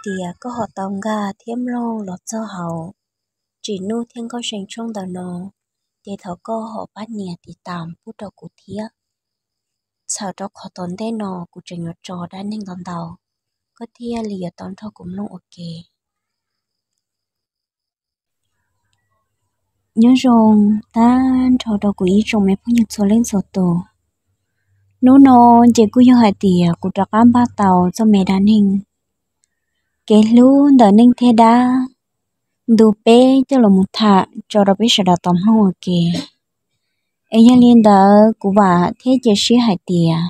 tias koj ho tau nkag thiab mloog los txog hauv Tsim Nuj thiab Nkauj See tshooj ntawm no, ces thov koj ho pab nias tiv tam pub rau kuv thiab. Txhawm rau qhov tom ntej no kuv tseem yuav tso dab neeg ntau ntau, koj thiaj li yuav tau nrog kuv mloog ua ke. Nyob zoo tag nrho rau kuv ib tsoom me phooj ywg txhua leej txhua tus. Hnub no ces kuj yog hais tias kuv rov qab npaj tau txoj me dab neeg kev hlub ntawm neeg thiab dab ntu peb coj los mus tham tso rau peb sawv daws tau mloog ua ke. Es yog li ntawd kuv vam thiab cia siab hais tias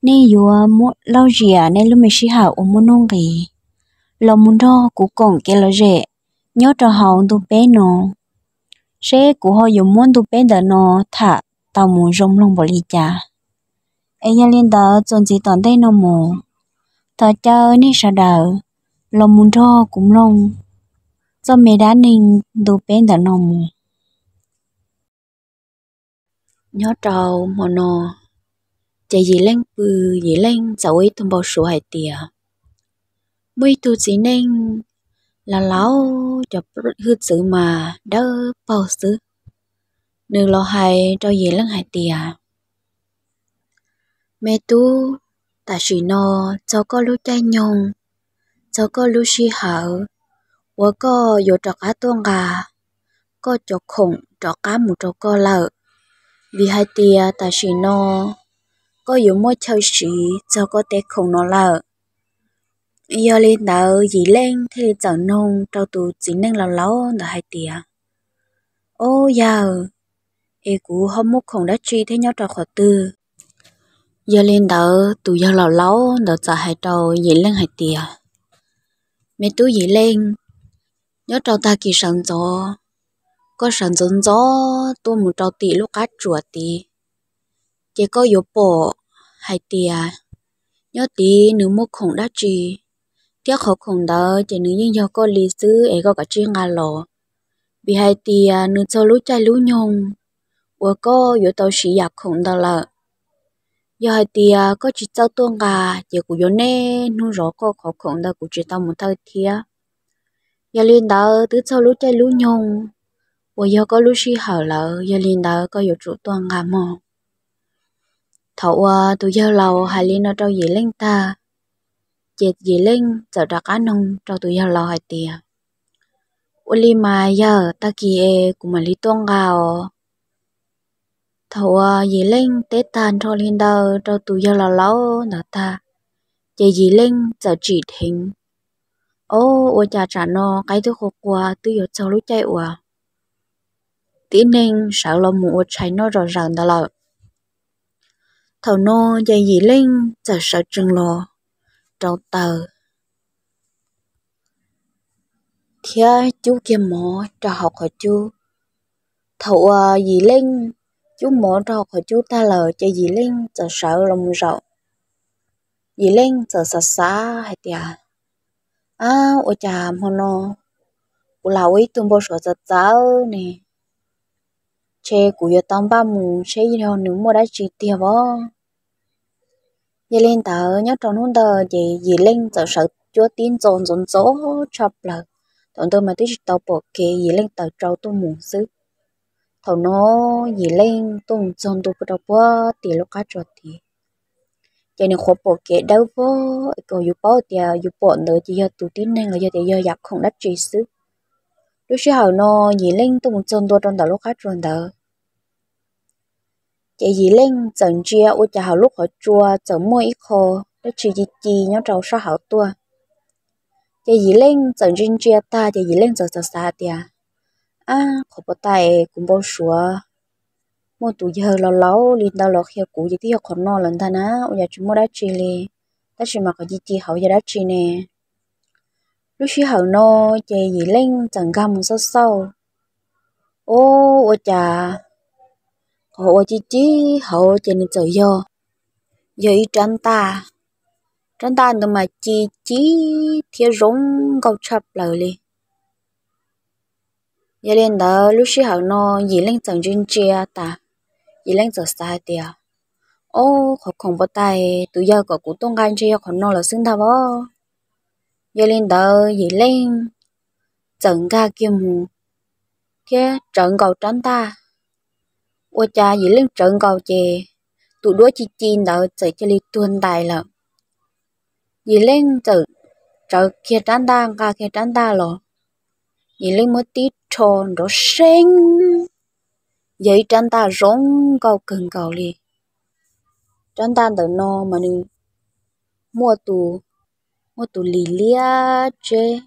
nej yuav muab lauj ziam nej lub me sij hawm uas muaj nuj nqis los mus nrog kuv koom kev lom zem nyob rau hauv ntu peb no, seb kuv ho yuav muab ntu peb ntawm no tham tau mus zoo mloog npaum li cas. Es yog li ntawd txuas ntxiv tom ntej no mus, thov caw nej sawv daws los mus nrog kuv mloog txoj me dab neeg ntu peb ntawm no mus. Nyob rau hmo no, ces Yim Leej pw, Yim Leej txawm ua ib tug npau suav hais tias muaj ib tug txiv neej laus laus, cov hwj txwv mas dawb paug xwb. Nws los hais rau Yim Leej hais tias, me tub, tam sim no txog koj lub caij nyoog, txog koj lub sij hawm uas koj yuav rov qab tuaj nqa koj cov khoom rov qab mus rau koj lawm, vim hais tias tam sim no koj yuav muaj chaw siv txog koj tej khoom no lawm. Yog li ntawd Yim Leej thiaj li txawm noog rau tus txiv neej laus laus ntawd hais tias, ob yawg, es kuv ho muaj khoom dab tsi thiab nyob rau qhov twg? Yog li ntawd tus yawg laus laus ntawd txawm hais rau Yim Leej hais tias, me tub Yim Leej, nyob rau tag kis sawv ntxov, koj sawv ntxov ntxov tuaj mus rau tim lub qab tsuas tid, ces koj yuav pom hais tias nyob tid nws muaj khoom dab tsi, thiab qhov khoom ntawd ces nws yeej yog koj li xwb es koj kav tsij nqa los, vim hais tias nws txog lub caij lub nyoog uas koj yuav tau siv yam khoom ntawd lawm. Yog hais tias koj tsis txawj tuaj nqa, ces kuv yuav niaj hnub zov koj qhov khoom ntawd kuv tsis tau mus thawj thiab. Yog li ntawd twb txog lub caij lub nyoog uas yog koj lub sij hawm lawm, yog li ntawd koj yuav tsum tuaj nqa mog. Thaum uas tus yawg laus hais li no rau Yim Leej tag, ces Yim Leej txawm rov qab noog rau tus yawg laus hais tias, ua li mas yawg, tag kis es kuv mam li tuaj nqa os. Thaum uas Yim Leej teb tag nrho li ntawd rau tus yawg laus laus ntawd tag, ces Yim Leej txawm tsim dheev, ob, ua cas tsam no qaib twb qua qua twb yuav txog lub caij uas tib neeg sawv los mus ua tshais noj zom zaws ntawd lawm. Thaum no ces Yim Leej txawm sawv tsees los rauv taws thiab cub kiag mov rau hauv qhov cub. Thaum uas Yim Leej cub mov rau hauv qhov cub tag lawm ces Yim Leej txawm sawv los mus zaum. Yim Leej txawm xav xav hais tias, ab, ua cas hmo no kuv lam ua ib tug npau suav txawv txawv ne, ntshe kuv yuav tau npaj mus seb yog nws muaj dab tsi tiag vov. Yog li ntawd nyob rau hnub ntawd ces Yim Leej txawm sawv cuab tib ntxo ntxov ntxov tshaj plaws. Thaum ntawd mas twb tsis tau pom kev, Yim Leej taws tsau tuaj mus xwb. Thaum no Yim Leej tuaj mus txog ntua rau puag tim lub qab tsuas tid, ces nws qhuav pom kev dawb vog, kom yus paub tias yus pom ntawd ces yog tus tib neeg los yog tias yog yam khoom dab tsi xwb. Lub sij hawm no Yim Leej tuaj mus txog ntua rau ntawm lub qab tsuas ntawd, ces Yim Leej txawm ntsia ua cas hauv lub qhov tsua txawm muaj ib qho dab tsi ci ci nyob rau sab hauv tuaj. Ces Yim Leej txawm ntsia ntsia tag ces Yim Leej txawm xav xav tias, ab, qhov puas tas es kuv npau suav muaj tus yawg laus laus li ntawd los qhia kuv ces twb yog qhov no lawm ntag na, ua cas tsis muaj dab tsi li, tab sis mas qhov ci ci hauv yog dab tsi ne? Lub sij hawm no ces Yim Leej txawm nkag mus xauj xauj, ob, ua cas qhov uas ci ci hauv ces nws txawm yog, yog ib rab ntaj. Rab ntaj ntawd mas ci ci thiab zoo nkauj tshaj plaws li. Yog li ntawd lub sij hawm no Yim Leej txawm ntsia ntsia tas, Yim Leej txawm xav hais tias, ob, qhov khoom puas tas tus yawg kom kuv tuaj nqa ntshe yog qhov no lawm xwb ntag vov. Yog li ntawd Yim Leej txawm nkag kiag mus thiab tsawv nkaus rab ntaj. Ua cas Yim Leej tsawv nkaus ces tus duab ci ci ntawd txawm cia li tuag ntais lawm. Yim Leej txawm tsawv kiag rab ntaj, nqa kiag rab ntaj los, Yim Leej muab tib rho nrov seeb, yog ib rab ntaj zoo nkauj kawg nkaus li. Rab ntaj ntawm no mas nws muaj tus, muaj tus lis liab tseb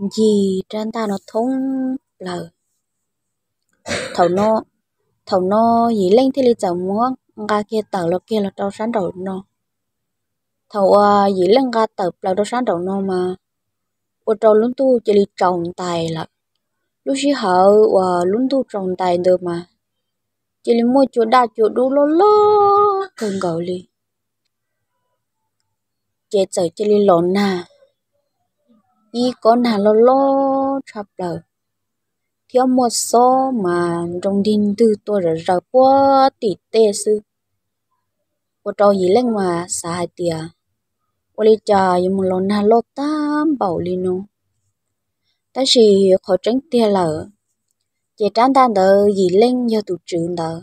ncig rab ntaj no thoob plaws. Thaum no, thaum no Yim Leej thiaj li txawm muab nqa kiag tawm los kiag los rau sab nraum no. Thaum uas Yim Leej nqa tawm plaws rau sab nraum no mas ua rau lub ntuj cia li tsaus ntais lawm. Lub sij hawm uas lub ntuj tsaus ntais ntawd mas cia li muaj cua daj cua dub loj loj kawg nkaus li. Ces txawm cia li los nag ib kob nag loj loj tshaj plaws, thiab muaj xob mas nroo ntig ntwg tuaj zom zaws puag tim tej xwb. Ua rau Yim Leej mas xav hais tias, ua li cas yuav mus los nag loj tag npaum li no? Tab sis qhov tseeb tiag lawm, ces rab ntaj ntawd Yim Leej yog tus tswv ntawd.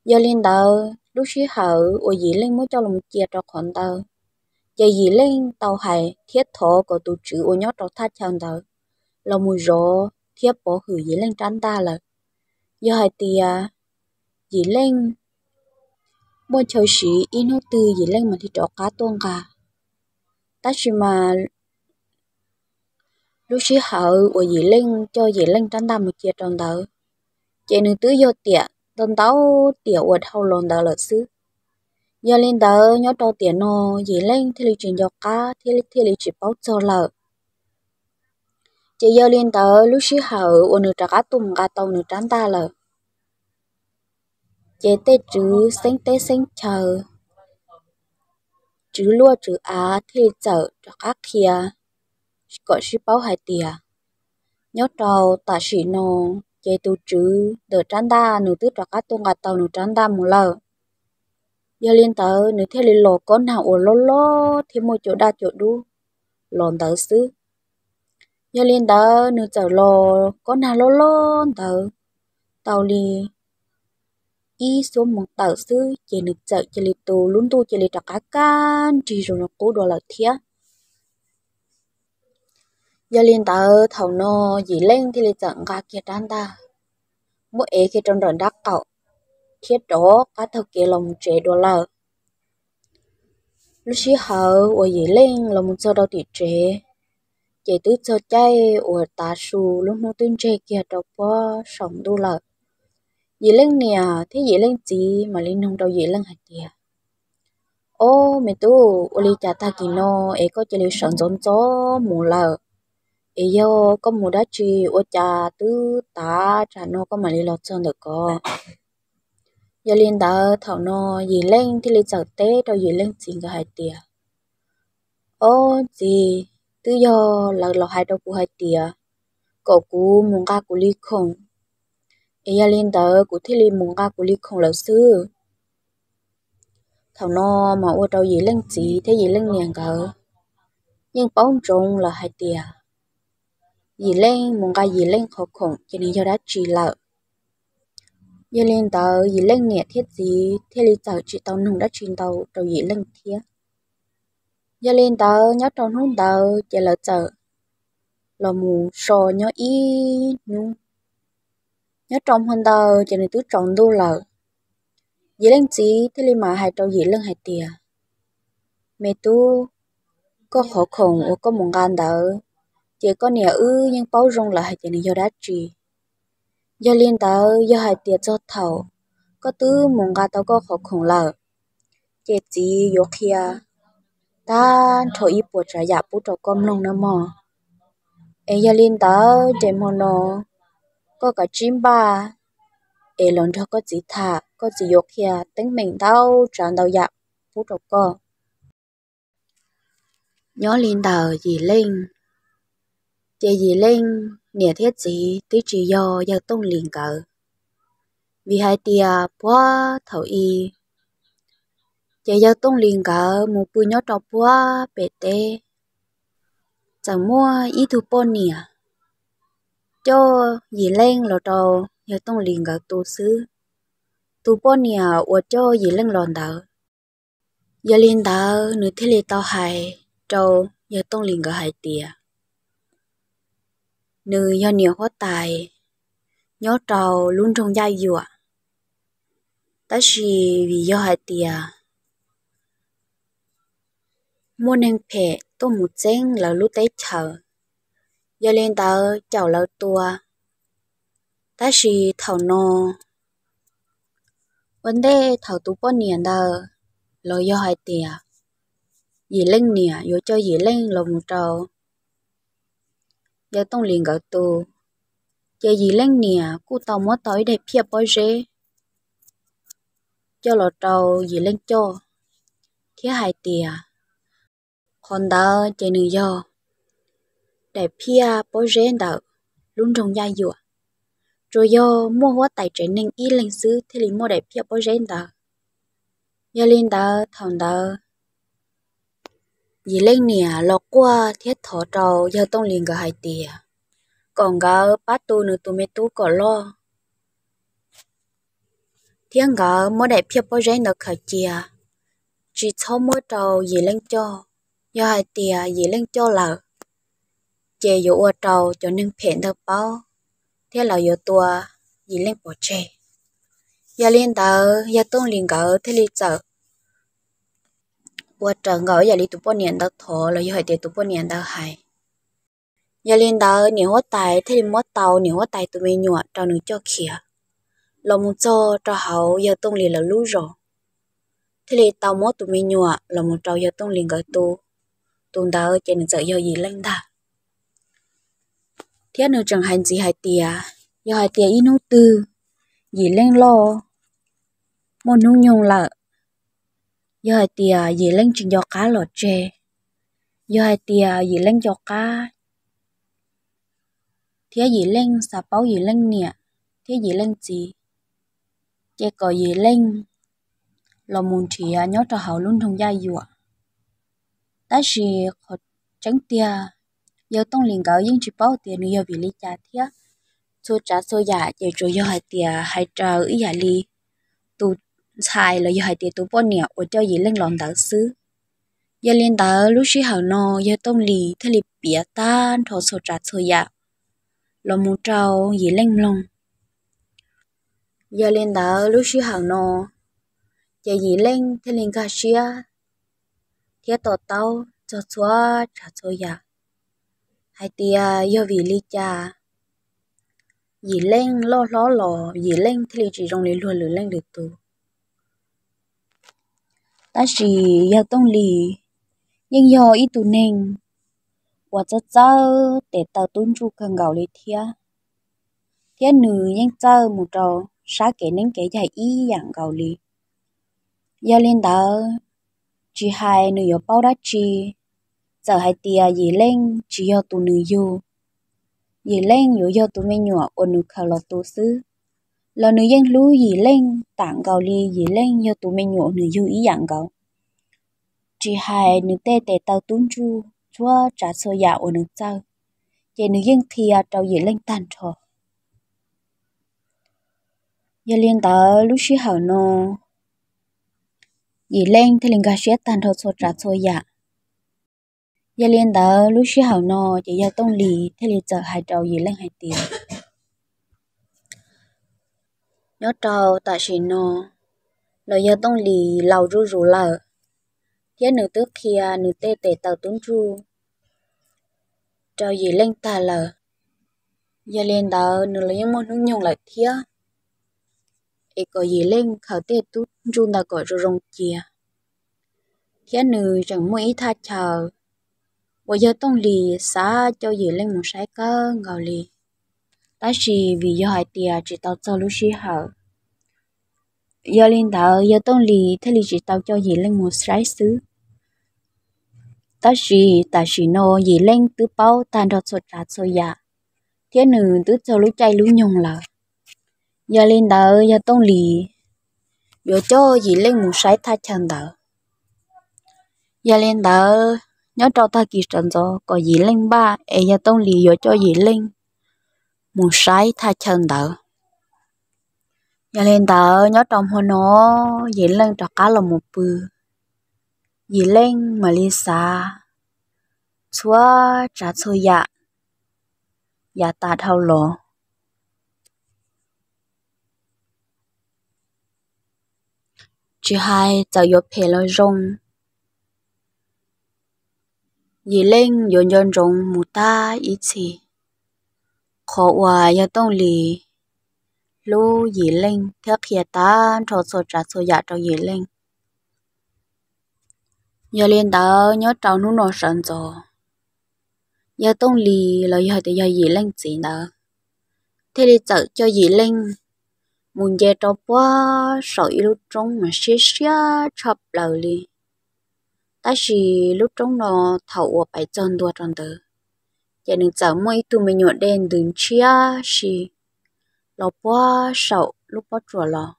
Yog li ntawd lub sij hawm uas Yim Leej muab coj los cia rau qhov ntawd, ces Yim Leej tau hais thiab thov kom tus tswv uas nyob rau thaj chaw ntawd los mus zov thiab pov hwm Yim Leej rab ntaj lawm. Yog hais tias Yim Leej muaj chaw siv ib hnub twg Yim Leej mam li rov qab tuaj nqa. Tab sis mas lub sij hawm uas Yim Leej coj Yim Leej rab ntaj mus cia rau ntawd, ces nws twb yog tiam ntau ntau tiam uas dhau los ntawd lawm xwb. Yog li ntawd nyob rau tiam no Yim Leej thiaj li tsis nco qab thiab thiaj li tsis paub txog lawm. Ces yog li ntawd lub sij hawm uas nws rov qab tuaj mus nqa tau nws rab ntaj lawm, ces tej tswv xeeb teb xeeb chaw, tswv luaj tswv av thiaj li txawm rov qab qhia kom sib paub hais tias, nyob rau tam sim no ces tus tswv ntawm rab ntaj nws twb rov qab tuaj nqa tau nws rab ntaj mus lawm. Yog li ntawd nws thiaj li los kob nag uas loj loj thiab muaj cua daj cua dub los ntawd xwb. Yog li ntawd nws txawm los kob nag loj loj ntawd tau li ib xuab moos tawm xwb ces nws txawm cia li tu lub ntuj cia li rov qab kaj nrig zoo li qub dua lawm thiab. Yog li ntawd thaum no Yim Leej thiaj li txawm nqa kiag rab ntaj, muab ev kiag rau nram nrab qaum, thiab rov qab taug kev los mus tsev dua lawm. Lub sij hawm uas Yim Leej los mus txog rau tim tsev, ces twb txog caij uas tav su lub hnub twb ntseg kiag rau puag saum ntuj lawm. Yim Leej niam thiab Yim Leej txiv mam li nug rau Yim Leej hais tias, Ob me tub, ua li cas tag kis no es koj cia li sawv ntxov ntxov mus lawm? Es yog koj mus dab tsi ua cas twb tav tsam no koj mam li los txog ntawm ko? Yog li ntawd thaum no Yim Leej thiaj li txawm teb rau Yim Leej txiv nkawd hais tias, Ob txiv, twb yog lawv los hais rau kuv hais tias kom kuv mus nqa kuv li khoom, es yog li ntawd kuv thiaj li mus nqa kuv li khoom lawm xwb. Thaum no mas ua rau Yim Leej txiv thiab Yim Leej niam nkawd yeej paub ntsoov lawm hais tias Yim Leej mus nqa Yim Leej qhov khoom ces nws yog dab tsi lawm. Yog li ntawd Yim Leej niam thiab txiv thiaj li txawm tsis tau nug dab tsi ntau rau Yim Leej thiab. Yog li ntawd nyob rau hnub ntawd ces lawv txawm los mus so nyob ib hnub. Nyob rau hmo ntawd ces nws twb tsaus ntuj lawm. Yim Leej txiv thiaj li mam hais rau Yim Leej hais tias, Me tub, koj qhov khoom uas koj mus nqa ntawd, ces koj niam wb yeej paub zoo lawm hais tias nws yog dab tsi. Yog li ntawd yog hais tias txog thaum koj twb mus nqa tau koj qhov khoom lawm, ces txiv yuav qhia tag nrho ib puas tsav yam pub rau koj mloog nawb mog. Es yog li ntawd ces hmo no koj kav tsij npaj es los nrog koj txiv tham, koj txiv yuav qhia teeb meem ntau tsav ntau yam pub rau koj. Nyob li ntawm Yim Leej, ces Yim Leej niam thiab txiv twb tsis yog yawg Tooj Lis nkawd, vim hais tias puag thaum i, ces yawg Tooj Lis nkawd mus pw nyob rau puag pem teb, txawm muaj ib tug poj niam coj Yim Leej los rau yawg Tooj Lis nkawd tu xwb. Tus poj niam uas coj Yim Leej los ntawd, yog li ntawd nws thiaj li tau hais rau yawg Tooj Lis nkawd hais tias nws yog niam huab tais nyob rau lub nroog Yaj Yuam, tab sis vim yog hais tias muaj neeg phem tuaj mus txeeb lawv lub teb chaws, yog li ntawd caum lawv tua. Tab sis thaum no, ua ntej thaum tus poj niam ntawd los yog hais tias Yim Leej niam yuav coj Yim Leej los mus rau yawg Tooj Lis nkawd tu, ces Yim Leej niam kuj tau muab tau ib daim phiaj pob zeb coj los rau Yim Leej coj, thiab hais tias qhov ntawd ces nws yog daim phiaj pob zeb ntawm lub nroog Yaj Yuam, tsuas yog muaj huab tais tsev neeg ib leeg xwb thiaj li muaj daim phiaj pob zeb ntawd. Yog li ntawd thaum ntawd Yim Leej niam los quaj thiab thov rau yawg Tooj Lis nkawd hais tias kom nkawd pab tu nws tus me tub kom loj, thiab nkawd muab daim phiaj pob zeb ntawd khaws cia, tsis txhob muab rau Yim Leej coj. Yog hais tias Yim Leej coj lawm, ces yuav ua rau cov neeg phem ntawd paub, thiab lawv yuav tua Yim Leej pov tseg. Yog li ntawd yawg Tooj Lis nkawd thiaj li txawm ua raws nkaus yam li tus poj niam ntawd thov los yog hais tias tus poj niam ntawd hais. Yog li ntawd niam huab tais thiaj li muab tau niam huab tais tus me nyuam rau nws coj khiav los mus txog rau hauv yawg Tooj Lis lawv lub zos, thiaj li tau muab tus me nyuam los mus rau yawg Tooj Lis nkawd tu. Tus ntawd ces nws txawm yog Yim Leej ntag. Thiab nws tseem hais ntxiv hais tias yog hais tias ib hnub twg Yim Leej loj muaj hnub nyoog lawm, yog hais tias Yim Leej tsis nco qab los tseg, yog hais tias Yim Leej nco qab thiab Yim Leej xav paub Yim Leej niam thiab Yim Leej txiv, ces kom Yim Leej los mus nrhiav nyob rau hauv lub nroog Yaj Yuam. Tab sis qhov tseeb tiag, yawg Tooj Lis nkawd yeej tsis paub tias nws yog vim li cas thiab. Txhua tsav txhua yam ces tsuas yog hais tias hais raws ib yam li tus ntxhais los yog hais tias tus poj niam uas coj Yim Leej los ntawd xwb. Yog li ntawd lub sij hawm no yawg Tooj Lis thiaj li piav tag nrho txhua tsav txhua yam los mus rau Yim Leej mloog. Yog li ntawd lub sij hawm no ces Yim Leej thiaj li nkag siab thiab to taub txog txhua tsav txhua yam hais tias yog vim li cas Yim Leej loj hlob los Yim Leej thiaj li tsis zoo li luag lwm leej lwm tus. Tab sis yawg Tooj Lis yeej yog ib tug neeg uas txawj txawj tes taw tub ntsuj kawg nkaus li thiab, thiab nws yeej txawj mus rau sab kev neeb kev yaig ib yam nkaus li. Yog li ntawd, tsis hais nws yuav paub dab tsi, txawm hais tias Yim Leej tsis yog tus nws yug, Yim Leej yuav yog tus me nyuam uas nws khaws los tu xwb, los nws yeej hlub Yim Leej tam nkaus li Yim Leej yog tus me nyuam uas nws yug ib yam nkaus. Tsis hais nws tej tes taw tub ntsuj txhua tsav txhua yam uas nws txawj, ces nws yeej qhia rau Yim Leej tag nrho. Yog li ntawd lub sij hawm no Yim Leej thiaj li nkag siab tag nrho txhua tsav txhua yam. Yog li ntawd lub sij hawm no ces yawg Tooj Lis thiaj li txawm hais rau Yim Leej hais tias, nyob rau tam sim no los yawg Tooj Lis laus zuj zus lawm, thiab nws twb qhia nws tej tes taw tub ntsuj rau Yim Leej tag lawm. Yog li ntawd nws los yeej muaj hnub nyoog lawm thiab, es kom Yim Leej khaws tej tub ntsuj ntawd kom zoo zoo cia. Thiab nws tseem muaj ib thaj chaw uas yawg Tooj Lis xav coj Yim Leej mus saib kawg nkaus li, tab sis vim yog hais tias tsis tau txog lub sij hawm, yog li ntawd yawg Tooj Lis thiaj li tsis tau coj Yim Leej mus saib xwb. Tab sis tam sim no Yim Leej twb paub tag nrho txhua tsav txhua yam, thiab nws twb txog lub caij lub nyoog lawm. Yog li ntawd yawg Tooj Lis yuav coj Yim Leej mus saib thaj chaw ntawd. Yog li ntawd, nyob rau tag kis sawv ntxov kom Yim Leej npaj es Yawg Tooj Lis yuav coj Yim Leej mus saib thaj chaw ntawd. Yog li ntawd nyob rau hmo no Yim Leej rov qab los mus pw, Yim Leej mam li xav txhua tsav txhua yam yav tas dhau los. Tsis hais txawm yuav phem los zoo, Yim Leej yuav nco ntsoov mus tag ib txhis qhov uas Yawg Tooj Lis hlub Yim Leej thiab qhia tag nrho txhua tsav txhua yam rau Yim Leej. Yog li ntawd nyob rau hnub no sawv ntxov, Yawg Tooj Lis los yog tias yog Yim Leej txiv ntawd thiaj li txawm coj Yim Leej mus nce rau puag saum ib lub roob mas siab siab tshaj plaws li. Tab sis lub roob no thaum uas pais txog ntua rau ntawd, ces nws txawm muaj ib tug me nyuam dej ntws ntshiab si los puag saum lub pob tsuas los.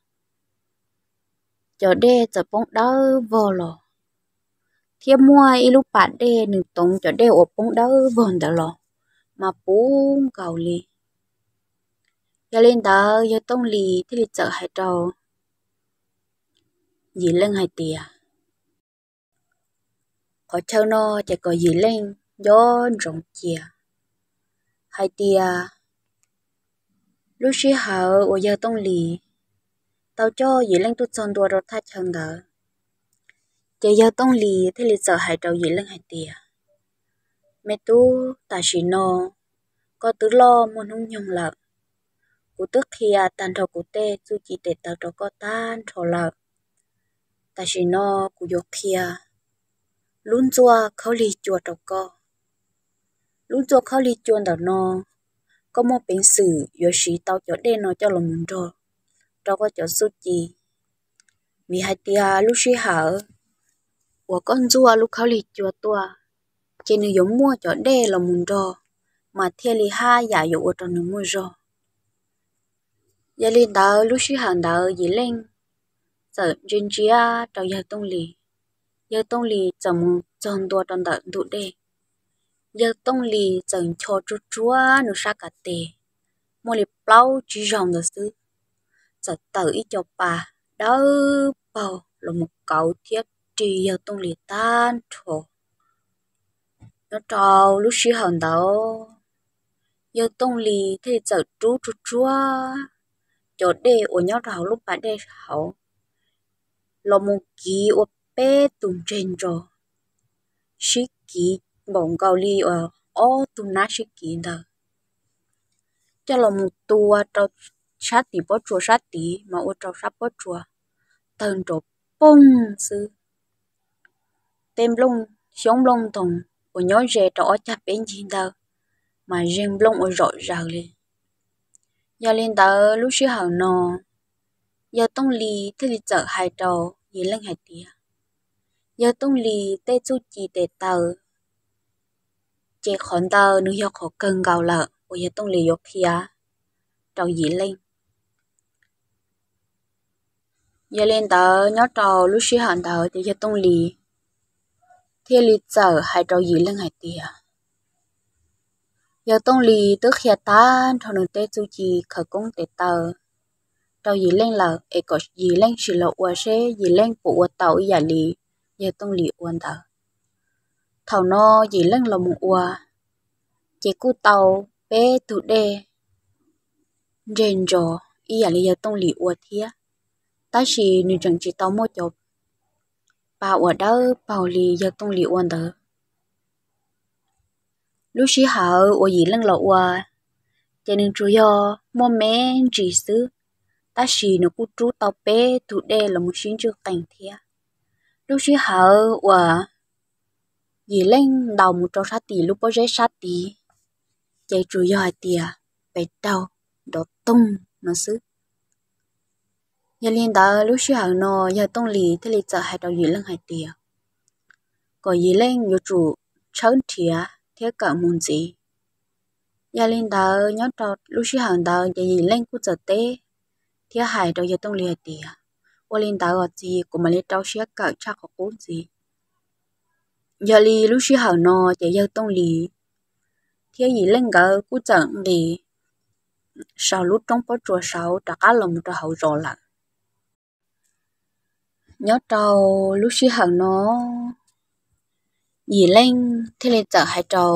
Cov dej txawm poob dawb vog los, thiab muaj ib lub pas dej nws toov cov dej uas poob dawb vog ntawd los mas puv nkaus li. Yog li ntawd Yawg Tooj Lis thiaj li txawm hais rau Yim Leej hais tias, qhov chaw no ces kom Yim Leej nco ntsoov cia hais tias lub sij hawm uas Yawg Tooj Lis tau coj Yim Leej tuaj txog ntua rau thaj chaw ntawd, ces Yawg Tooj Lis thiaj li txawm hais rau Yim Leej hais tias, me tub, tam sim no koj twb loj muaj hnub nyoog lawm, kuv twb qhia tag nrho kuv tej txuj ci tes taw rau koj tag nrho lawm. Tam sim no kuv yuav qhia lub ntxuaj khaub lig cua rau koj. Lub ntxuaj khaub lig cua ntawm no, koj muaj peev xwm yuav siv tau cov dej no coj los mus nrog rau koj cov txuj ci. Vim hais tias lub sij hawm uas koj ntxuaj lub khaub lig cua tuaj, ces nws yuav muaj cov dej los mus nrog, mas thiaj li haj yam yuav ua rau nws muaj zog. Yog li ntawd lub sij hawm ntawd Yim Leej txawm ntsia ntsia rau Yawg Tooj Lis. Yawg Tooj Lis txawm mus txog ntua rau ntawm ntug dej. Yawg Tooj Lis txawm ncho tsuag tsuag nws sab kav tes, muaj li plaub tsib zaug ntawd xwb, txawm tawm ib co pas dawb paug los mus kauv thiab ris Yawg Tooj Lis tag nrho. Nyob rau lub sij hawm ntawd, Yawg Tooj Lis thiaj li txawm rub tsuag tsuag cov dej uas nyob rau hauv lub pas dej hauv los mus kiv ua peb tus ntseg ntsos sib kiv npaum nkaus li uas ob tug nab sib kiv ntawd, coj los mus tua rau sab tim pob tsuas sab tid mas ua rau sab pob tsuas tawg nrov poog xwb. Tej nplooj, xyoob nplooj ntoos uas nyob ze rau ob cag peb ncig ntawd mas zeeg nplooj ua zom zaws li. Yog li ntawd lub sij hawm no, Yawg Tooj Lis thiaj li txawm hais rau Yim Leej hais tias, Yawg Tooj Lis tej txuj ci tes taw, ces qhov ntawd nws yog qhov kawg nkaus lawm uas Yawg Tooj Lis yuav qhia rau Yim Leej. Yog li ntawd nyob rau lub sij hawm ntawd ces Yawg Tooj Lis thiaj li txawm hais rau Yim Leej hais tias, Yawg Tooj Lis twb qhia tag nrho nws tej txuj ci khawv koob tes taw rau Yim Leej lawm, es kom Yim Leej sim los ua seb Yim Leej puas ua tau ib yam li Yawg Tooj Lis ua ntawd. Thaum no Yim Leej los mus ua, ces kuj tau peb tug dej ntseg ntsos ib yam li Yawg Tooj Lis ua thiab, tab sis nws tseem tsis tau muaj cov pa uas dawb paug li Yawg Tooj Lis ua ntawd. Lub sij hawm uas Yim Leej los ua, ces nws tsuas yog muaj me ntsis xwb, tab sis nws kuj rub tau peb tug dej los mus sib ntswj qees thiab. Lub sij hawm uas Yim Leej ntaus mus rau sab tim lub pob zeb sab tid, ces tsuas yog hais tias pes raug nrov toog no xwb. Yog li ntawd lub sij hawm no Yawg Tooj Lis thiaj li txawm hais rau Yim Leej hais tias, kom Yim Leej yuav tsum tshawb nrhiav thiab kawm mus ntxiv. Yog li ntawd nyob rau lub sij hawm ntawd ces Yim Leej kuj txawm teb thiab hais rau Yawg Tooj Lis hais tias, ua li ntawd os txiv, kuv mam li rau siab kawm tshaj qhov qub ntxiv. Yog li lub sij hawm no ces yawg Tooj Lis thiab Yim Leej nkawd kuj txawm nqis saum lub roob pob tsuas saud rov qab los mus rau hauv zos lawm. Nyob rau lub sij hawm no, Yim Leej thiaj li txawm hais rau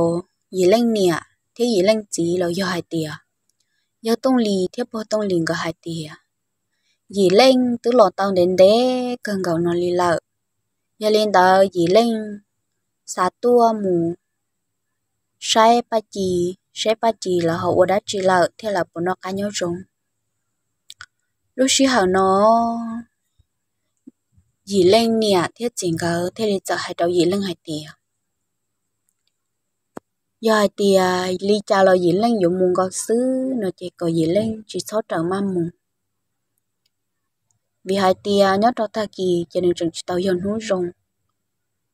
Yim Leej niam thiab Yim Leej txiv los yog hais tias yawg Tooj Lis thiab pog Tooj Lis nkawd hais tias Yim Leej twb los tau ntev ntev kawg nkaus no li lawm. Yog li ntawd Yim Leej xav tuaj mus saib Paj Ci, saib Paj Ci lawv ho ua dab tsi lawm thiab lawv puas noj qab nyob zoo. Lub sij hawm no, Yim Leej niam thiab txiv nkawd thiaj li txawm hais rau Yim Leej hais tias yog hais tias li cas los Yim Leej yuav mus nkaus xwb no ces kom Yim Leej tsis txhob rawm maj mus. Vim hais tias nyob rau tag kis ces nws tseem tsis tau yog hnub zoo.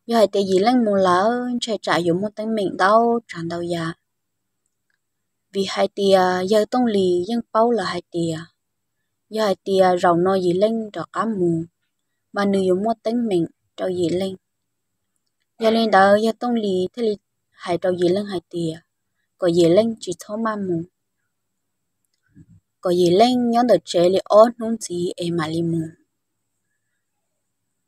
Yog hais tias Yim Leej mus lawm ntshai tsam yuav muaj teeb meem ntau tsav ntau yam. Vim hais tias yawg Tooj Lis yeej paub lawm hais tias yog hais tias zaum no Yim Leej rov qab mus, mas nws yuav muaj teeb meem rau Yim Leej. Yog li ntawd yawg Tooj Lis thiaj li hais rau Yim Leej hais tias kom Yim Leej tsis txhob maj mus, kom Yim Leej nyob ntawm tsev li ob hnub ntxiv es mam li mus.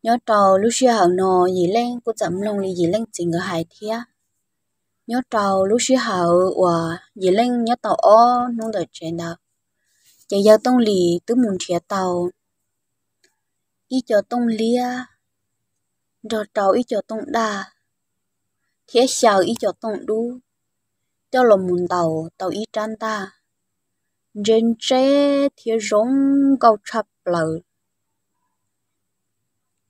Nyob rau lub sij hawm no Yim Leej kuj txawm mloog li Yim Leej txiv nkawd hais thiab. Nyob rau lub sij hawm uas Yim Leej nyob tau ob hnub ntawm tsev ntawd, ces yawg Tooj Lis twb mus nrhiav tau ib co tooj liab nrog rau ib co tooj daj thiab xyaw ib co tooj dub coj los mus ntaus tau ib rab ntaj ntse ntse thiab zoo nkauj tshaj plaws.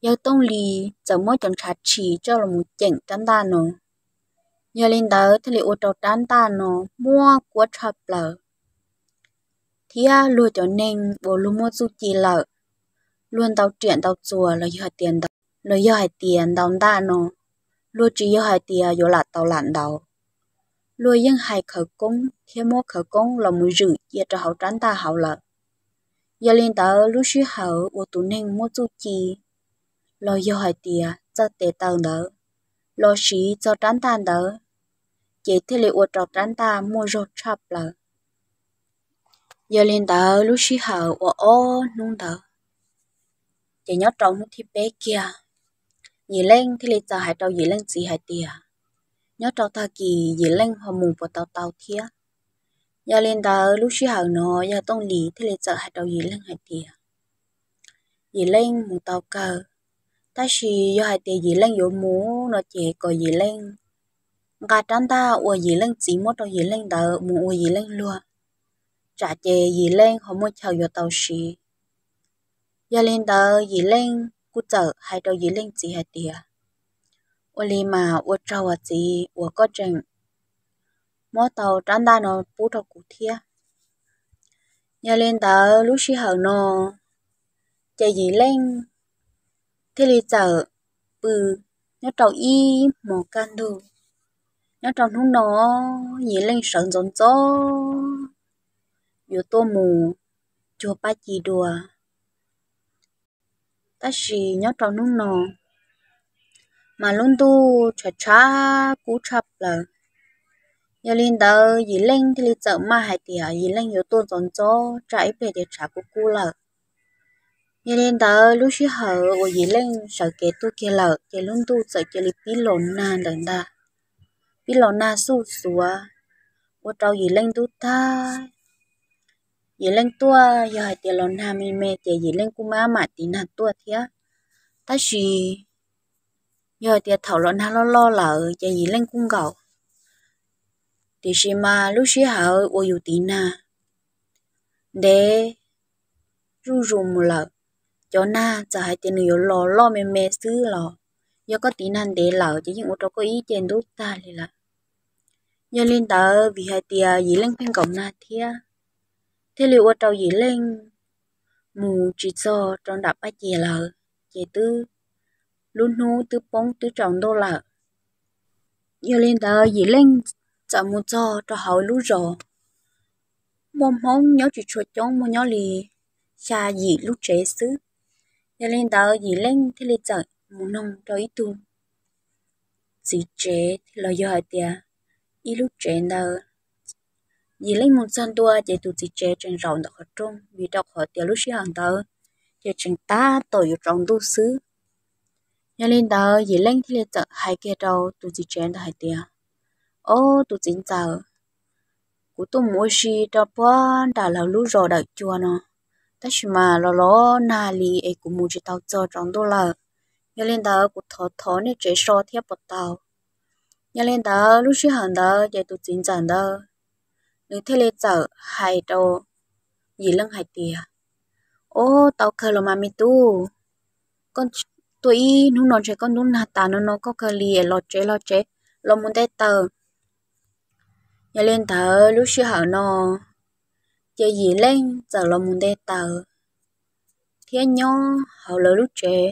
Yawg Tooj Lis txawm muab cov ntshav tshis coj los mus ceem rab ntaj no. Yog li ntawd thiaj li ua rau rab ntaj no muaj kuab tshaj plaws, thiab luag cov neeg uas luag muaj txuj ci lawm, luag ntaus riam ntaus txuas los yog hais tias ntaus ntaj no, luag tsis yog hais tias yuav lam tau lam ntaus. Luag yeej hais khawv koob thiab muab khawv koob los mus zwm cia rau hauv rab ntaj hauv lawm. Yog li ntawd lub sij hawm uas tus neeg muaj txuj ci los yog hais tias txawj tes taw ntawd los siv txog rab ntaj ntawd, ces thiaj li ua rau rab ntaj muaj zog tshaj plaws. Yog li ntawd lub sij hawm uas ob hnub ntawd, ces nyob rau hnub thib peb kiag, Yim Leej thiaj li txawm hais rau Yim Leej txiv hais tias nyob rau tag kis Yim Leej ho mus puas tau tau thiab. Yog li ntawd lub sij hawm no yawg Tooj Lis thiaj li txawm hais rau Yim Leej hais tias Yim Leej mus tau kawg, tab sis yog hais tias Yim Leej yuav mus no ces kom Yim Leej nqa rab ntaj uas Yim Leej txiv muab rau Yim Leej ntawd mus ua Yim Leej luag, tsam ces Yim Leej ho muaj chaw yuav tau siv. Yog li ntawd Yim Leej kuj txawm hais rau Yim Leej txiv hais tias ua li mas ua tsaug as txiv uas koj tseem muab tau rab ntaj no pub rau kuv thiab. Yog li ntawd lub sij hawm no ces Yim Leej thiaj li txawm pw nyob rau ib hmos kaj ntug. Nyob rau hnub no Yim Leej sawv ntxov ntxov yuav tuaj mus cuag Paj Ci dua. Tab sis nyob rau hnub no mas lub ntuj tshav tshav kub tshaj plaws. Yog li ntawd Yim Leej thiaj li txawm maj hais tias Yim Leej yuav tuaj ntxov ntxov tsam ib pliag ces tshav kub kub lawm. Yog li ntawd lub sij hawm uas Yim Leej sawv kev tuaj kiag lawm ces lub ntuj txawm cia li pib los nag ntawm ntag, pib los nag xuj xuav, ua rau Yim Leej ntub tag. Yim Leej tuaj yog hais tias los nag me me ces Yim Leej kuj maj mam tiv nag tuaj thiab. Tab sis yog hais tias thaum los nag loj loj lawm ces Yim Leej kuj nkaum. Tiam sis mas lub sij hawm uas yus tiv nag ntev zuj zus mus lawm, cov nag txawm hais tias nws yuav los loj me me xwb los yog koj tiv nag ntev lawm ces yeej ua rau koj ib ce ntub tag li lawm. Yog li ntawd vim hais tias Yim Leej pheej nkaum nag thiab, thiaj li ua rau Yim Leej mus tsis txog rau nram Paj Ci lawm, ces twb lub hnub twb poob twb tsaus ntuj lawm. Yog li ntawd Yim Leej txawm mus txog rau hauv lub zos, muaj Hmoob nyob tsis tshua coob, muaj nyob li xya yim lub tsev xwb. Yog li ntawd Yim Leej thiaj li txawm mus noog rau ib tug txiv tsev los yog hais tias ib lub tsev ntawd. Yim Leej mus txog ntua ces tus txiv tsev tseem zaum ntawm qhov rooj, vim rau qhov tias lub sij hawm ntawd ces tseem tab tom yuav tsaus ntuj xwb. Yog li ntawd Yim Leej thiaj li txawm hais kiag rau tus txiv tsev ntawd hais tias, Ob, tus txiv ntxawm, kuv tuaj mus ua si rau puag nram lawv lub zos dawm cua no, tab sis mas los los nag li es kuv mus tsis tau txog tsaus ntuj lawm. Yog li ntawd kuv thov thov nej tsev so thiab puas tau? Yog li ntawd lub sij hawm ntawd ces tus txiv ntxawm ntawd nws thiaj li txawm hais rau Yim Leej hais tias, Ob, tau kawg los mas me tub, koj tuaj ib hnub no ntshe koj ntub nag tas no no koj kawg li, los tsev los tsev, los mus nte taws. Yog li ntawd lub sij hawm no ces Yim Leej txawm los mus nte taws thiab nyob hauv lawv lub tsev.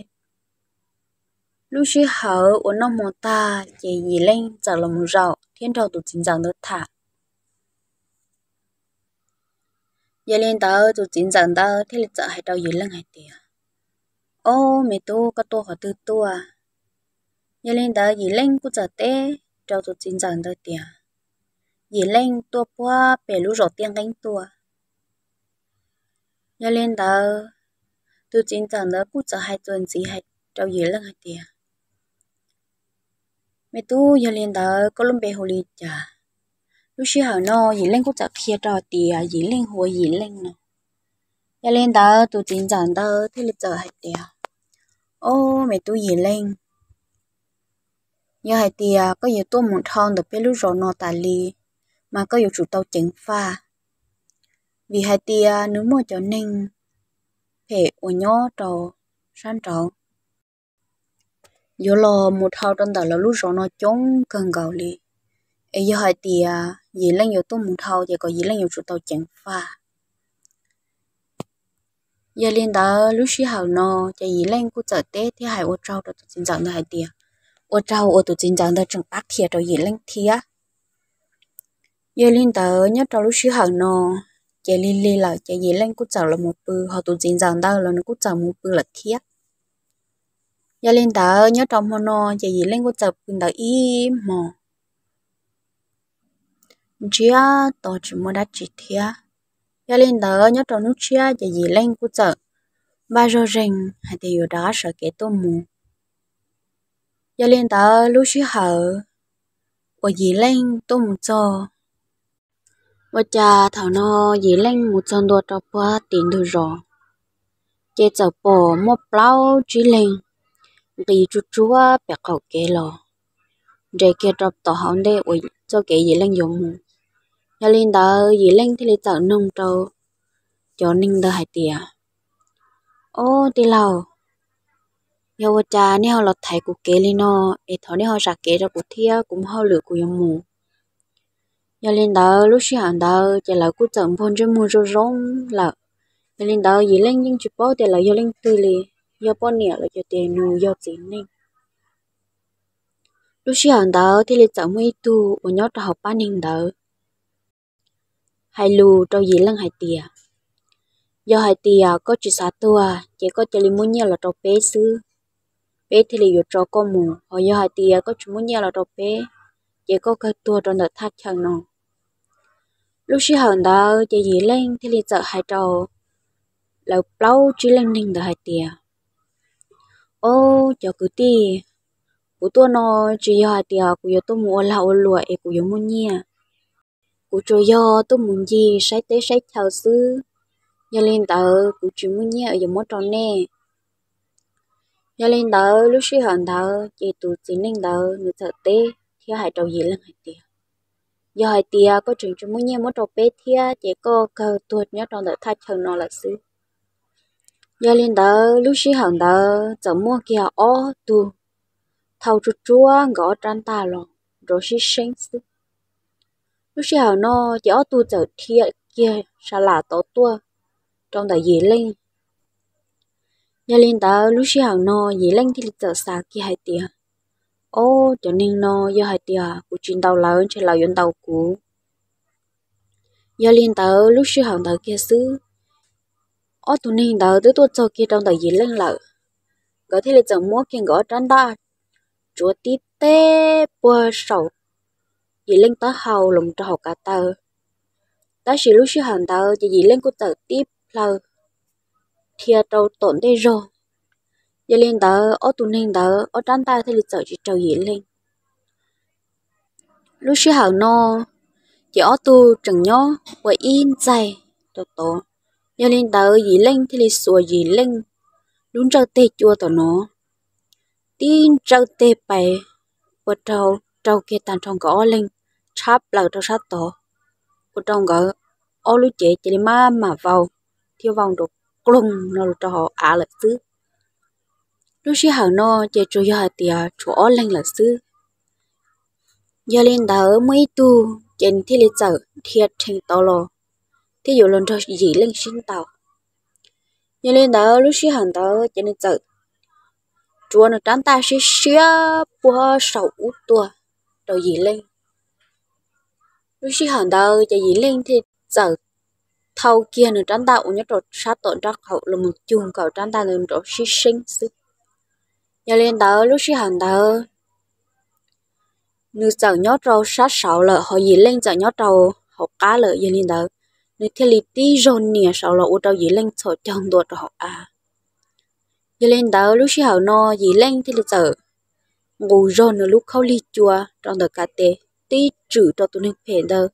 Lub sij hawm uas noj hmo tag ces Yim Leej txawm los mus zaum thiab nrog tus txiv ntxawm ntawd tham. Yog li ntawd tus txiv ntxawm ntawd thiaj li txawm hais rau Yim Leej hais tias, Ob, me tub, koj tuaj qhov twg tuaj? Yog li ntawd Yim Leej kuj txawm teb rau tus txiv ntxawm ntawd tias Yim Leej tuaj puag pem lub zos Tiaj Nqeeb tuaj. Yog li ntawd tus txiv ntxawm ntawd kuj txawm hais txuas ntxiv hais rau Yim Leej hais tias, Me tub, yog li ntawd koj lub npe hu li cas? Lub sij hawm no Yim Leej kuj txawm qhia rau tias Yim Leej hu ua Yim Leej no. Yog li ntawd tus txiv ntxawm ntawd thiaj li txawm hais tias, Ob, me tub Yim Leej, yog hais tias koj yuav tuaj mus dhau ntawm peb lub zos no tas li, mas koj yuav tsum tau ceev faj, vim hais tias nws muaj cov neeg phem uas nyob rau sab nraud yuav los mus dhau rau ntawm lawv lub zos no coob kawg nkaus li. Es yog hais tias Yim Leej yuav tuaj mus dhau ces kom Yim Leej yuav tsum tau ceev faj. Yog li ntawd lub sij hawm no ces Yim Leej kuj txawm teb thiab hais ua tsaug rau tus txiv ntxawm ntawd hais tias, ua tsaug uas tus txiv ntxawm ntawd tseem pab qhia rau Yim Leej thiab. Yog li ntawd nyob rau lub sij hawm no ces lig lig lawm ces Yim Leej kuj txawm los mus pw, ho tus txiv ntxawm ntawd los nws kuj txawm mus pw lawm thiab. Yog li ntawd nyob rau hmo no ces Yim Leej kuj txawm pw ntawd ib hmo ntsiag to tsis muaj dab tsi thiab. Yog li ntawd nyob rau hnub tshiab ces Yim Leej kuj txawm npaj zog zeeg hais tias yuav rov qab sawv kev tuaj mus. Yog li ntawd lub sij hawm uas Yim Leej tuaj mus txog, ua cas thaum no Yim Leej mus txog ntua rau puag tim ntug zos, ces txawm pom muaj plaub tsib leeg nqis tsuag tsuag pem qaum kev los nres kiag rau tom hauv ntej uas txoj kev Yim Leej yuav mus. Yog li ntawd Yim Leej thiaj li txawm noog rau cov neeg ntawd hais tias, Ob tij laug, yog ua cas nej ho los thaiv kuv kev li no, es thov nej ho zam kev rau kuv thiab, kuv muaj hauj lwm kuv yuav mus. Yog li ntawd lub sij hawm ntawd ces lawv kuj txawm npuag ntsej muag zoo zoo lawm. Yog li ntawd Yim Leej yeej tsis paub tias lawv yog leej twg li, yog poj niam los yog tias nws yog txiv neej. Lub sij hawm ntawd thiaj li txawm muaj ib tug uas nyob rau hauv pab neeg ntawd hais lus rau Yim Leej hais tias, Yog hais tias koj tsis xav tuag ces koj cia li muab nyiaj los rau peb xwb, peb thiaj li yuav tso koj mus. Ho yog hais tias koj tsis muab nyiaj los rau peb, ces koj kawg tuag rau ntawm thaj chaw no. Lub sij hawm ntawd ces Yim Leej thiaj li txawm hais rau lawv plaub tsib leej neeg ntawd hais tias, Ob cov kwv tij, kuv tuaj no tsis yog hais tias kuv yuav tuaj mus ua lag ua luam es kuv yuav muaj nyiaj. Kuv tsuas yog tuaj mus ncig saib teb saib chaw xwb. Yog li ntawd kuv tsis muaj nyiaj yuav muab rau nej. Yog li ntawd lub sij hawm ntawd ces tus txiv neej ntawd nws txawm teb thiab hais rau Yim Leej hais tias, Yog hais tias koj tseem tsis muaj nyiaj muab rau peb thiab ces koj kawg tuag nyob rau ntawm thaj chaw no lawm xwb. Yog li ntawd lub sij hawm ntawd txawm muaj kiag ob tug thau tsuag tsuag nkawd ob rab ntaj los nrov sib seeb xwb. Lub sij hawm no ces ob tug txawm dhia kiag sa lam tod tuaj rau ntawm Yim Leej. Yog li ntawd lub sij hawm no Yim Leej thiaj li txawm xav kiag hais tias, Ob cov neeg no yog hais tias kuv tsis ntaus lawv ntshe lawv yuav ntaus kuv. Yog li ntawd lub sij hawm ntawd kiag xwb, ob tug neeg ntawd twb tuaj txog kiag rau ntawm Yim Leej lawm. Nkawd thiaj li txawm muab kiag nkawd ob rab ntaj tsuav tib teb puag saum Yim Leej taub hau los rau hauv kav taw. Tab sis lub sij hawm ntawd ces Yim Leej kuj txawm tib plhaw dhia rau tom ntej zog. Yog li ntawd ob tug neeg ntawd ob rab ntaj thiaj li txawm tsis raug Yim Leej. Lub sij hawm no ces ob tug tseem nyob ua ib ntxaig rau tod. Yog li ntawd Yim Leej thiaj li xuas Yim Leej lub ntsawj teg cua tom no, tib ntsawj teg pais ua rau raug kiag tag nrho nkawd ob leeg tshab plaws rau sab tod, ua rau nkawd ob lub cev cia li maj mam vau thiab vau nrov kloog no los rau hauv av lawm xwb. Lub sij hawm no ces tsuas yog hais tias tshuav ob leeg lawm xwb. Yog li ntawd muaj ib tug ces nws thiaj li txawm dhia rhees tod los thiab yuav los nrog Yim Leej sib ntaus. Yog li ntawd lub sij hawm ntawd ces nws txawm rhuav nws rab ntaj siab siab puag saum ub tuaj rau Yim Leej. Lub sij hawm ntawd ces Yim Leej thiaj txawm thau kiag nws rab ntaj uas nyob rau sab tom nraub qaum los mus cug nkaus rab ntaj ntawd nrov sib seeb xwb. Yog li ntawd lub sij hawm ntawd nws txawm nyob rau sab saud lawm, ho Yim Leej txawm nyob rau hauv qab lawm. Yog li ntawd nws thiaj li tib zog nias saud los ua rau Yim Leej txhos caug ntua rau hauv av. Yog li ntawd lub sij hawm no Yim Leej thiaj li txawm nqus zog nws lub khaub lig cua rau ntawm kav tes tib tswm rau tus neeg phem ntawd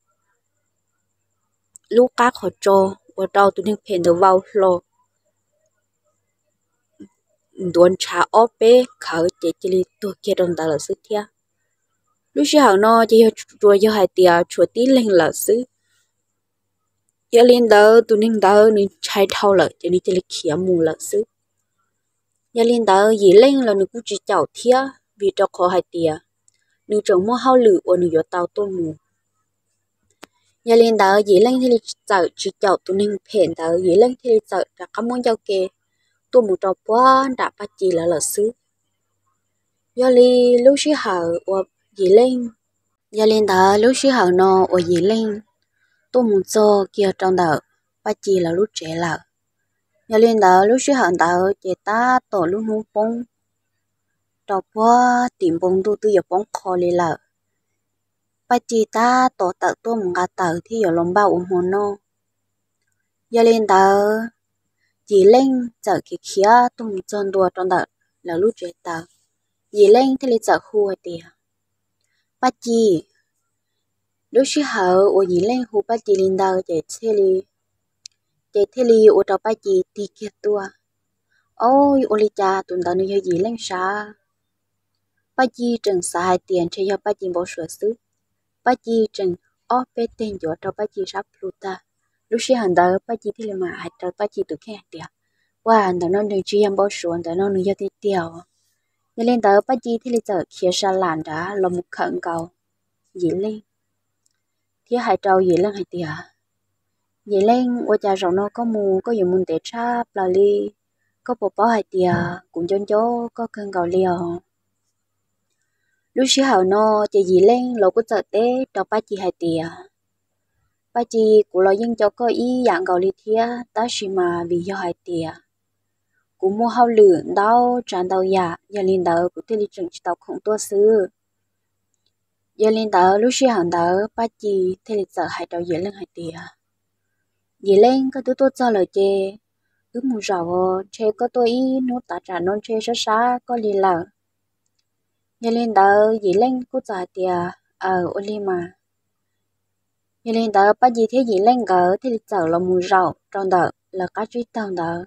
lub qab qhov tso, ua rau tus neeg phem ntawd vau hlo ntuav ntshav ob peb khawv ces cia li tuag kiag rau ntawd lawm xwb thiab. Lub sij hawm no ces yog tsuas yog hais tias tshuav tib leeg lawm xwb. Yog li ntawd tus neeg ntawd nws ntshai dhau lawm ces nws cia li khiav mus lawm xwb. Yog li ntawd Yim Leej los nws kuj tsis caum thiab, vim rau qhov hais tias nws tseem muaj hauj lwm uas nws yuav tau tuaj mus. Yog li ntawd Yim Leej thiaj li txawm tsis caum tus neeg phem ntawd, Yim Leej thiaj li txawm rov qab muab ncauj ke tuaj mus rau puag nram Paj Ci lawv lawm xwb. Yog li lub sij hawm uas Yim Leej, yog li ntawd lub sij hawm no uas Yim Leej tuaj mus txog kiag rau ntawm Paj Ci lawv lub tsev lawm. Yog li ntawd lub sij hawm ntawd ces tab tom lub hnub poob rau puag tim npoo ntuj twb yuav poob qho li lawm. Paj Ci tab tom tawm tuaj mus nqa taws thiab yuav los npaj ua hmo noj. Yog li ntawd Yim Leej txawm khiav khiav tuaj mus txog ntua rau ntawm lawv lub tsev taws. Yim Leej thiaj li txawm hu hais tias, Paj Ci. Lub sij hawm uas Yim Leej hu Paj Ci li ntawd ces thiaj li, ces thiaj li ua rau Paj Ci tig kiag tuaj. Au, ua li cas tus ntawd nws yog Yim Leej sav? Paj Ci tseem xav hais tias ntshe yog Paj Ci npau suav xwb. Paj Ci tseem ob peb teg ncuav rau Paj Ci sab plhu tag. Lub sij hawm ntawd Paj Ci thiaj li mam hais rau Paj Ci tus kheej hais tias, Ua, ntawm no nws tsis yog npau suav, ntawm no nws yog tiag tiag os. Yog li ntawd Paj Ci thiaj li txawm khiav sa lam nrad los mus khawm nkaus Yim Leej thiab hais rau Yim Leej hais tias, Yim Leej, ua cas zaum no koj mus koj yuav mus ntev tshaj plaws li? Koj puas paub hais tias kuv nco nco koj kawg nkaus li os? Lub sij hawm no ces Yim Leej los kuj txawm teb rau Paj Ci hais tias, Paj Ci, kuv los yeej nco koj ib yam nkaus li thiab, tab sis mas vim yog hais tias kuv muaj hauj lwm ntau tsav ntau yam, yog li ntawd kuv thiaj li tseem tsis tau khoom tuaj xwb. Yog li ntawd lub sij hawm ntawd Paj Ci thiaj li txawm hais rau Yim Leej hais tias, Yim Leej, koj twb tuaj txog lawm ces wb mus zaum os, ntshe koj tuaj ib hnub tav tsam no ntshe sab sab koj li lawm. Yog li ntawd Yim Leej kuj txawm hais tias, Aws, ua li mas. Yog li ntawd Paj Ci thiab Yim Leej nkawd thiaj li txawm los mus zaum rau ntawm lawv qab tsib taug ntawd.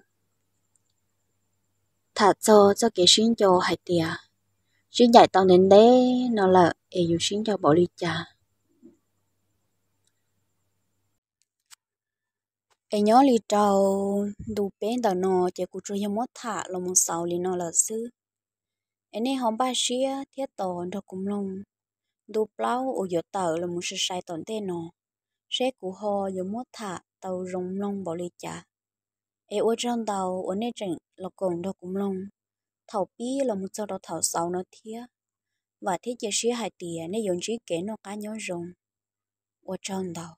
Tham txog txoj kev sib nco hais tias sib ncaim tau ntev ntev no lawm es yus sib nco npaum li cas. Es nyob li rau ntu peb ntawm no ces kuv tsuas yog muab tham los mus xaus li no lawm xwb. Es nej ho npaj siab thiab tos nrog kuv mloog ntu plaub uas yuav tawm los mus sai sai tom ntej no, seb kuv ho yuav muab tham tau zoo mloog npaum li cas. Es ua tsaug ntau uas nej tseem los koom nrog kuv mloog thaum pib los mus txog rau thaum xaus no thiab. Vam thiab cia siab hais tias nej yuav ntsib kev noj qab nyob zoo. Ua tsaug ntau.